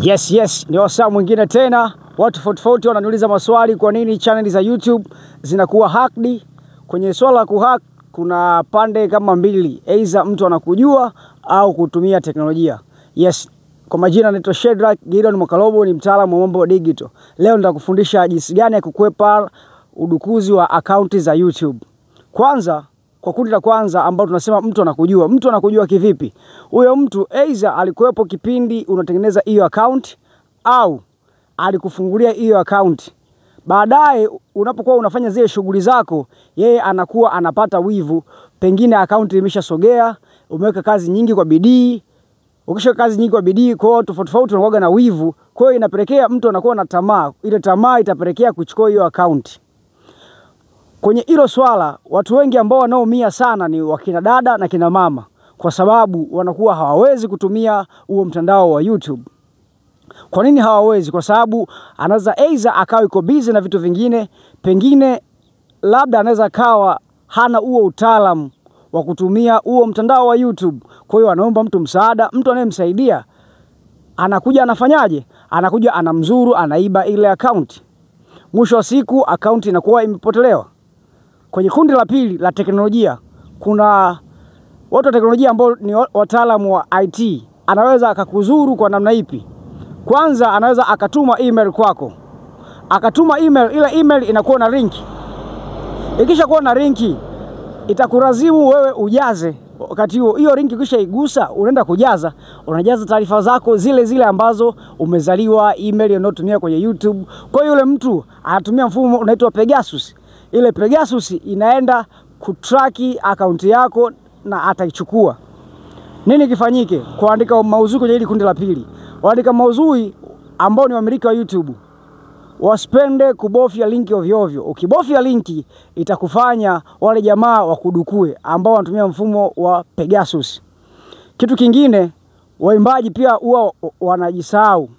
Yes, yes, ni wasaa mwingine tena. Watu tofauti wananiuliza maswali, kwa nini channel za YouTube zinakuwa hacked? Kwenye swala la kuhack kuna pande kama mbili, aidha mtu anakujua au kutumia teknolojia. Yes, kwa majina naitwa Shedrack Gideon Mwakalobo, ni mtaalamu wa mambo digital. Leo nitakufundisha jinsi gani ya kukwepa udukuzi wa akaunti za YouTube. Kwanza, kwa kundi la kwanza ambao tunasema mtu anakujua. Mtu anakujua kivipi? Huyo mtu aidha alikuwepo kipindi unatengeneza hiyo account au alikufungulia hiyo account. Baadaye unapokuwa unafanya zile shughuli zako, yeye anakuwa anapata wivu, pengine account imeshasogea, umeweka kazi nyingi kwa bidii. Ukisha kazi nyingi kwa bidii, kwa tofauti tofauti unakuwa na wivu, kwa hiyo inapelekea mtu anakuwa na tamaa. Ile tamaa itapelekea kuchukua hiyo account. Kwenye hilo swala, watu wengi ambao wanaoumia sana ni wakina dada na kina mama, kwa sababu wanakuwa hawawezi kutumia huo mtandao wa YouTube. Kwa nini hawawezi? Kwa sababu anaweza aidha akawa yuko busy na vitu vingine, pengine labda anaweza kawa hana huo utaalamu wa kutumia huo mtandao wa YouTube. Kwa hiyo anaomba mtu msaada, mtu anayemsaidia anakuja anafanyaje? Anakuja anamzuru, anaiba ile account. Mwisho wa siku account inakuwa imepotelewa. Kwenye kundi la pili la teknolojia, kuna watu wa teknolojia ambao ni wataalamu wa IT. Anaweza akakuzuru kwa namna ipi? Kwanza anaweza akatuma email kwako. Akatuma email, ile email inakuwa na link. Ikisha kuwa na link, itakulazimu wewe ujaze. Wakati huo hiyo link ukishaigusa, unaenda kujaza, unajaza taarifa zako zile zile ambazo umezaliwa, email unayotumia kwenye YouTube. Kwa hiyo yule mtu anatumia mfumo unaitwa Pegasus. Ile Pegasus inaenda kutraki akaunti yako na ataichukua. Nini kifanyike? Kuandika maudhui kwenye hili kundi la pili. Waandika maudhui ambao ni wamiliki wa YouTube wasipende kubofya linki ovyo ovyo. Ukibofya linki itakufanya wale jamaa wakudukue ambao wanatumia mfumo wa Pegasus. Kitu kingine, waimbaji pia huwa wanajisahau.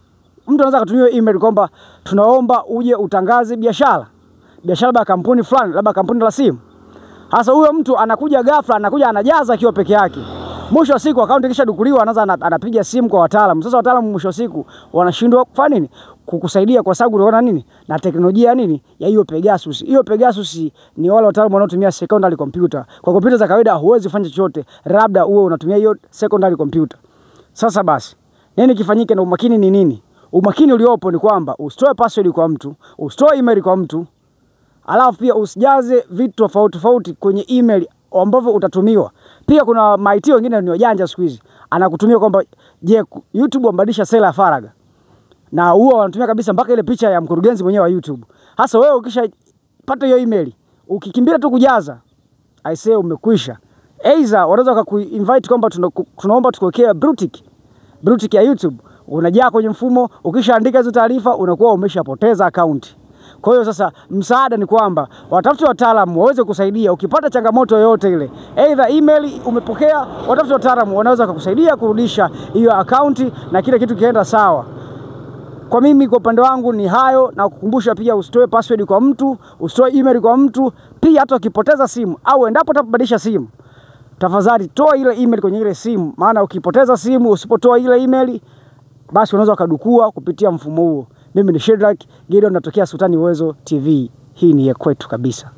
Mtu anaweza akatumia email kwamba tunaomba uje utangaze biashara. Biashara labda kampuni fulani, labda kampuni la simu. Sasa huyo mtu anakuja ghafla, anakuja anajaza akiwa peke yake. Mwisho wa siku akaunti ikishadukuliwa, anaanza anapiga simu kwa wataalamu. Sasa wataalamu mwisho wa siku wanashindwa kufanya nini? Kukusaidia, kwa sababu unaona nini? Na teknolojia nini? Ya hiyo Pegasus. Hiyo Pegasus ni wale wataalamu wanaotumia secondary computer. Kwa kompyuta za kawaida huwezi kufanya chochote, labda uwe unatumia hiyo secondary computer. Sasa basi, nini kifanyike na umakini ni nini? Umakini uliopo ni kwamba usitoe password kwa mtu, usitoe email kwa mtu, alafu pia usijaze vitu tofauti tofauti kwenye email ambavyo utatumiwa. Pia kuna maiti wengine ni wajanja siku hizi, anakutumia kwamba je, YouTube wambadilisha sera ya faragha, na huwa wanatumia kabisa mpaka ile picha ya mkurugenzi mwenyewe wa YouTube. Hasa wewe ukishapata hiyo email, ukikimbia tu kujaza, I say umekwisha. Aidha wanaweza wakakuinvite kwamba tunaomba tukuwekea blue tick ya YouTube. Unajaa kwenye mfumo, ukishaandika hizo taarifa unakuwa umeshapoteza account. Kwa hiyo sasa msaada ni kwamba watafute wataalamu waweze kusaidia. Ukipata changamoto yoyote ile, either email umepokea, watafute wataalamu wanaweza kukusaidia kurudisha hiyo account na kile kitu kienda sawa. Kwa mimi kwa upande wangu ni hayo, na kukumbusha pia usitoe password kwa mtu, usitoe email kwa mtu. Pia hata ukipoteza simu au endapo utabadilisha simu, tafadhali toa ile email kwenye ile simu, maana ukipoteza simu usipotoa ile email, basi unaweza ukadukua kupitia mfumo huo. Mimi ni Shedrack Gideon, natokea Sultani Uwezo TV. Hii ni ya kwetu kabisa.